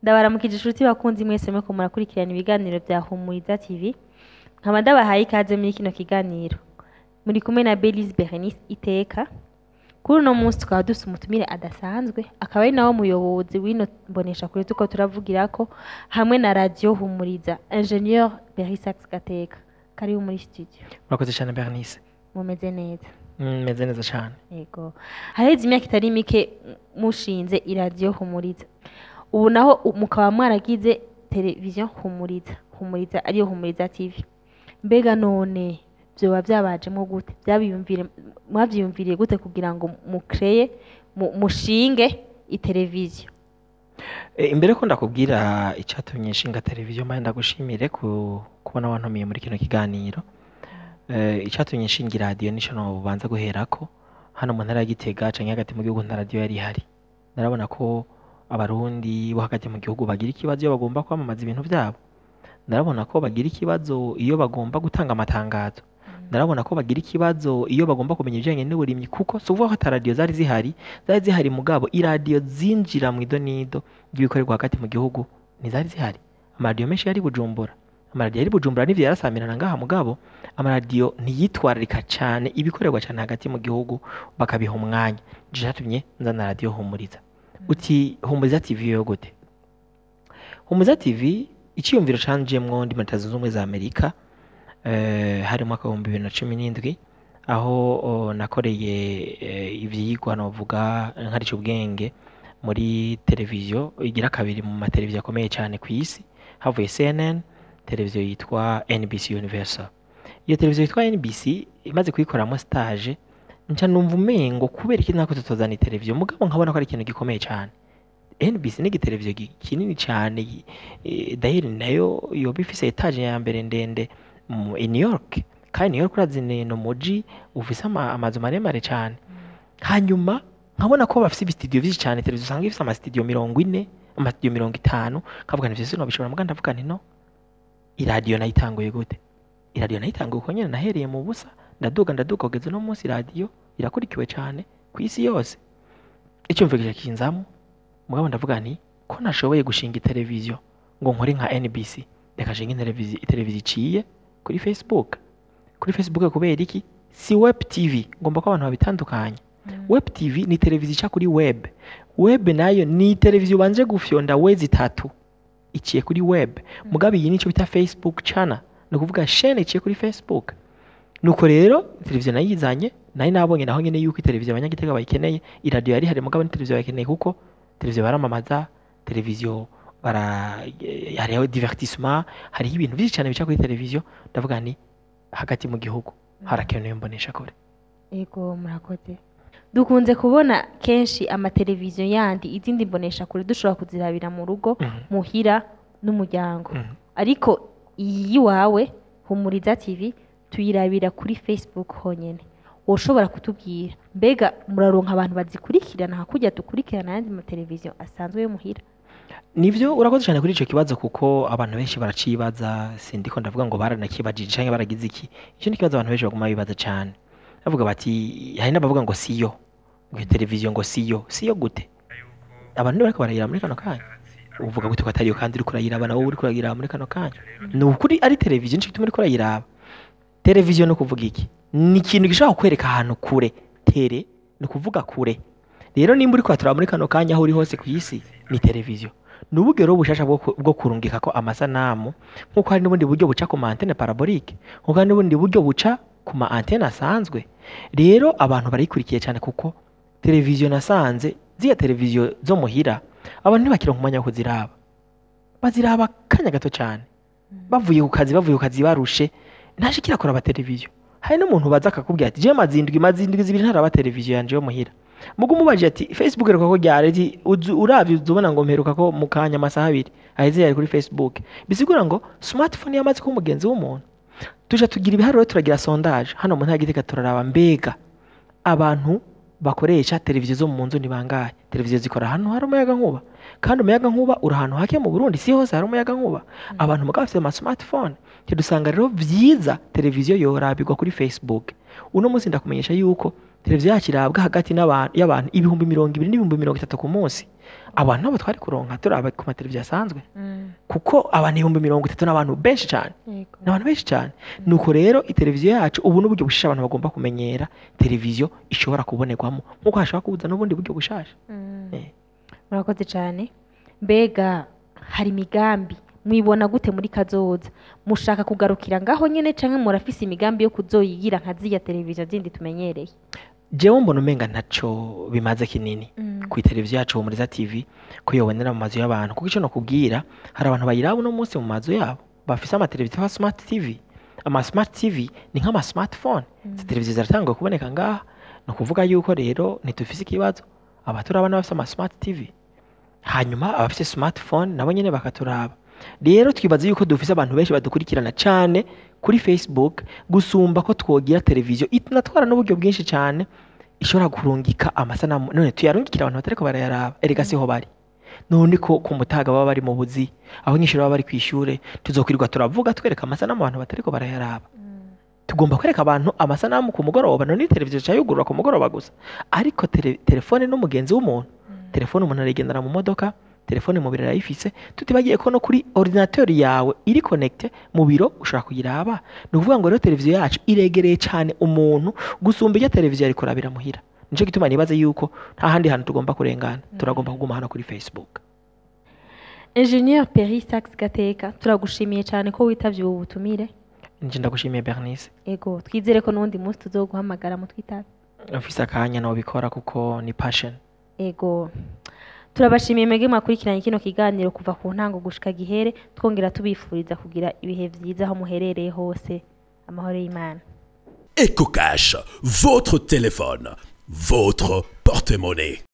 Ndabaramukije inshuti bakunzi mwese muriko murakurikirana ibiganiro bya Humuriza TV, nkaba ndabahaye ikaze muri kino kiganiro. Muri kumwe na Belize Berenice Iteka. Kuri uno munsi tukaba dufise umutumire adasanzwe, akaba ari nawe muyobozi w'ino mboneshakure turiko turavugirako hamwe na Radio Humuriza, Ingénieur Berisax Gateka. Karibu muri studio. Murakoze cyane, Bernice. Mumeze neza? Meze neza cyane. Yego. Haraheze imyaka itari mike mushinze iradiyo Humuriza. Ubu naho mukaba mwaragize televiziyo Humuriza, Humuriza ariyo Humuriza TV. Mbega none vyoba vyabajemwo gute? Vyabiyumvire mwavyiyumviriye gute kugira ngo mukreye mushinge iteleviziyo? Imbere ko ndakubwira icyatumye nshinga televiziyo, mbaye ndagushimire ku kubona wantumiye muri kino kiganiro. Icyatumye nshinga iradiyo nico nobanza guherako. Hano mu ntara ya Gitega canke hagati mu gihugu nta radiyo yari ihari. Narabona ko Abarundi bo hagati mu gihugu bagira ikibazo iyo bagomba kwamamaza ibintu vyabo. Narabona ko bagira ikibazo iyo bagomba gutanga amatangazo. Narabona ko bagira ikibazo iyo bagomba kumenya ibijanye n'uburimyi, kuko si ukuvuga ko ata radiyo zari zihari, zari zihari, mugabo iradiyo zinjira mu idonido ry'ibikorerwa hagati mu gihugu ntizari zihari. Amaradiyo menshi yari Bujumbura. Amaradiyo yari Bujumbura n'ivyo yarasamirana ngaha, mugabo amaradiyo ntiyitwararika cane ibikorerwa cane hagati mu gihugu bakabiha umwanya. Nico catumye nzana Radiyo Humuriza. Uti Humuriza TV yo gute? Humuriza TV iciyumviro canjemwo ndi muri Leta Zunze Ubumwe za Amerika, hari mu mwaka wa 2017, aho nakoreye ivyigwa novuga nkarisha ubwenge muri televiziyo igira kabiri mu mateleviziyo akomeye cyane ku isi havuye CNN, televiziyo yitwa NBC Universal. Iyo televiziyo yitwa NBC imaze kuyikoramo stage, nca numva umengo kubera iki nako tutozana iteleviziyo, mugabo nkabona ko ari ikintu gikomeye cyane. NBC ni igiteleviziyo kinini cyane, dahiri nayo yoba ifise étage ya mbere ndende mu i New York, kandi New York urazi ni umuji ufise amazu maremare cyane. Hanyuma nkabona ko bafise ibistudio vyinshi cyane, televiziyo usanga ifise amastudio 40, amastudio 50, nkavuga nti vyose nobishobora. Muga ndavuga nti no iradiyo nayo itanguye gute? Iradiyo nayo itanguye uko nyene, nahereye mu busa, ndaduga, ndaduga kugeza uno munsi iradiyo irakurikiwe cyane ku isi yose. Icyumviro kica kinzamo, mugabo ndavuga nti ko nashoboye gushinga iteleviziyo ngo nkore nka NBC, reka nshinge iteleviziyo iciye kuri Facebook. Kuri Facebook kubera iki? Si web TV, ngomba ko abantu babitandukanya. Web TV ni televiziyo ica kuri web. Web nayo ni televiziyo ubanje gufyonda wezi itatu iciye kuri web, mugabo iyi nico bita Facebook channel, ni ukuvuga chaîne iciye kuri Facebook. Nuko rero televiziyo nayizanye, nari nabonye naho nyene yuko iteleviziyo Abanyagitega bayikeneye. Iradiyo yari hari, mugabo ni televiziyo bayikeneye, kuko televiziyo baramamaza, televiziyo bara hariho divertissement, hariho ibintu byinshi cyane bica kuri televiziyo. Ndavuga nti hagati mu gihugu harakenewe imbonesha kure. Ego, murakoze. Dukunze kubona kenshi amateleviziyo yandi, izindi mboneshakure dushobora kuzirabira mu rugo, muhira n'umuryango, ariko iyi iwawe Humuriza TV tuyirabira kuri Facebook honyene. Woshobora kutubwira mbega muraronka abantu bazikurikirana hakurya dukurikirana ayandi mateleviziyo asanzwe yo muhira? Nivyo, urakoze cyane kuri ico kibazo, kuko abantu benshi baracibaza. Sindiko ndavuga ngo baranakibajije canke baragize iki. Ico ni ikibazo abantu benshi baguma bibaza cyane, bavuga bati, hari n'abavuga ngo siyo, ngo iyo televiziyo ngo siyo. Siyo gute? Abantu bariko barayiraba muri kano kanya. Uvuga gute ko atariyo kandi uriko urayiraba? Nawe uriko urayiraba muri kano kanya, ni ukuri ari televiziyo, nico gituma uriko urayiraba. Televiziyo ni ukuvuga iki? Ni ikintu gishobora kukwereka ahantu kure. Télé ni ukuvuga kure. Rero nimba uriko uraturaba muri kano kanya, aho uri hose ku isi, ni televiziyo. Ni uburyo rero bushasha bwo kurungika ko amasanamu, nk'uko hari n'ubundi buryo buca ku ma antenne parabolique, nk'uko hari n'ubundi buryo buca ku ma antenne asanzwe. Rero abantu barayikurikiye cyane, kuko televiziyo nasanze ziriya televiziyo zo muhira abantu ntibakironka umwanya wo kuziraba, baziraba akanya gato cyane bavuye ku kazi barushe, ntashikira kuraba televiziyo. Hari n'umuntu baza akakubwira ati: "Je maze indwi 2 ntaraba televiziyo yanje yo muhira." Mugu umubajije ati: "Facebook iheruka ko ryari?" Ati: "Uravye uzubona ngo mperuka ko mu kanya, amasaha 2 aheze yari kuri Facebook." Bisigura ngo smartphone yamaze kuba umugenzi w'umuntu. Tuja tugira ibiharuro, turagira sondage hano mu ntara ya Gitega, turaraba mbega abantu bakoresha televiziyo zo mu nzu ni bangahe? Televiziyo zikora ahantu hari umuyaga nkuba, kandi umuyaga nkuba uri ahantu hake mu Burundi, si hose hari umuyaga nkuba. Abantu mugabo bafite ama smartphone, dusanga rero vyiza televiziyo yorabirwa kuri Facebook. Uno munsi ndakumenyesha yuko Televiziyo yacu irabwa hagati y'abantu 20,000 n' 30,000 ku munsi. Abantu nabo twari kuronka turaba ku mateleviziyo asanzwe, kuko abantu 30,000 n'abantu benshi cyane. Ni abantu benshi cyane. Nuko rero iteleviziyo yacu ubu n'uburyo bushasha abantu bagomba kumenyera televiziyo ishobora kubonerwamo, nk'uko hashobora kubuza n'ubundi buryo bushasha. Murakoze cyane. Mbega hari imigambi mwibona gute muri kazoza? Mushaka kugarukira ngaho nyene, canke murafise imigambi yo kuzoyigira nka ziriya televiziyo zindi tumenyereye? Jewe mbona umenga ntaco bimaze kinini ku televiziyo yacu Humuriza TV ko yobonera mu mazu y'abantu, kuko ico nokubwira, hari abantu bayiraba uno munsi mu mazu yabo bafise amateleviziyo ya smart TV. Ama smart TV ni nk'ama smartphone. Izi televiziyo ziratanguye kuboneka ngaha. Ni ukuvuga yuko rero ntitufise ikibazo, abaturaba n'abafise ama smart TV, hanyuma abafise smartphone nabo nyene bakaturaba. Rero twibaza yuko dufise abantu benshi badukurikirana cane kuri Facebook gusumba ko twogira televiziyo inatwara n'uburyo bwinshi cane ishobora kurungika amasanamu. None tuyarungikira abantu batariko barayaraba? Erega siho bari. None ko ku mutaga baba bari mu buzi, abanyeshuri baba bari kw'ishure, tuzokwirirwa turavuga twereka amasanamu abantu batariko barayaraba? Tugomba kwereka abantu amasanamu ku mugoroba. None televiziyo ca yugurura ku mugoroba gusa? Ariko telefone n'umugenzi w'umuntu. Telefone umuntu arayigendana mu modoka, telefone mu biro arayifise, tutibagiye ko no kuri ordinateur yawe iri connecté mu biro ushobora kuyiraba. Ni ukuvuga ngo rero televiziyo yacu iregereye cyane umuntu gusumba iyo televiziyo ariko arabira muhira. Nico gituma nibaza yuko nta handi hantu tugomba kurengana, turagomba kuguma hano kuri Facebook. Engineer Perry Sax Gateka, turagushimiye cyane ko witavye ubu butumire. Nje ndagushimiye, Bernice. Ego, twizere ko n'uwundi munsi tuzoguhamagara mu twitabe. Mfise akanya nobikora, kuko ni passion. Ego, turabashimiye mwebwe mwakurikiranye kino kiganiro kuva ku ntango gushika gihere, twongera tubifuriza kugira ibihe vyiza aho muherereye hose. Amahoro y'Imana. EcoCash, votre téléphone, votre porte-monnaie.